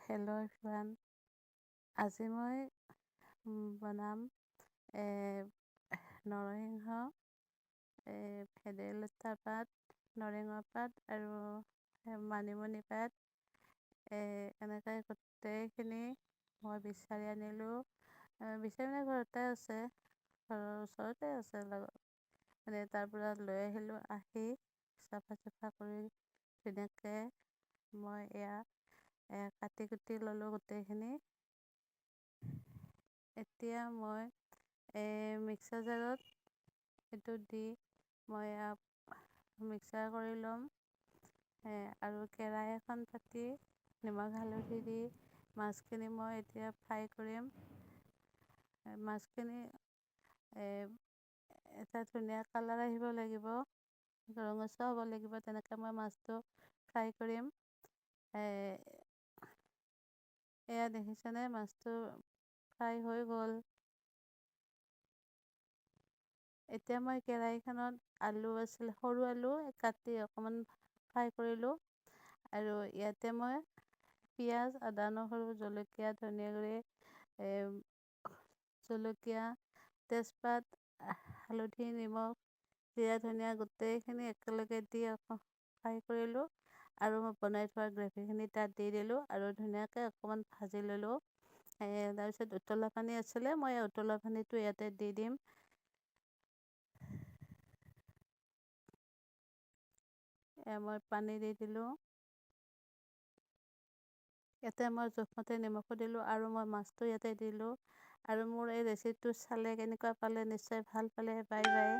Hello' everyone, আজি মই বনাম নৰসিংহ, ভেদাইলতা পাত, নৰসিংহ পাত আৰু মানিমুনি পাত। এনেকৈ গোটেইখিনি মই বিচাৰি আনিলোঁ। বিচাৰি মানে ঘৰতে আছে, ঘৰৰ ওচৰতে আছে লগত, মানে তাৰ পৰা লৈ আহিলোঁ। আহি চাফা চাফা কৰি ধুনীয়াকৈ মই এয়া কাটি কুটি ল'লোঁ গোটেইখিনি। এতিয়া মই মিক্সাৰ জাৰত এইটো দি মই মিক্সাৰ কৰি ল'ম। আৰু কেৰাহী এখন পাতি নিমখ হালধি দি মাছখিনি মই এতিয়া ফ্ৰাই কৰিম। মাছখিনি এটা ধুনীয়া কালাৰ আহিব লাগিব, ৰঙচুৱা হ'ব লাগিব, তেনেকৈ মই মাছটো ফ্ৰাই কৰিম। এয়া দেখিছেনে, মাছটো ফ্ৰাই হৈ গ'ল। এতিয়া মই কেৰাহীখনত আলু আছিল, সৰু আলু কাটি অকণমান ফ্ৰাই কৰিলোঁ। আৰু ইয়াতে মই পিঁয়াজ, আদা, নহৰু, জলকীয়া, ধনিয়া গুড়ি, জলকীয়া, তেজপাত, হালধি, নিমখ, জিৰা, ধনিয়া গোটেইখিনি একেলগে দি ফ্ৰাই কৰিলোঁ। আৰু মই বনাই থোৱা গ্ৰেভিখিনি তাত দি দিলোঁ আৰু ধুনীয়াকৈ অকণমান ভাজি ল'লোঁ। তাৰপিছত উতলা পানী আছিলে, মই উতলা পানীটো ইয়াতে দি দিম। মই পানী দি দিলোঁ। ইয়াতে মই জোখমতে নিমখো দিলোঁ আৰু মই মাছটো ইয়াতে দিলোঁ। আৰু মোৰ এই ৰেচিপিটো চালে কেনেকুৱা পালে? নিশ্চয় ভাল পালে। Bye bye.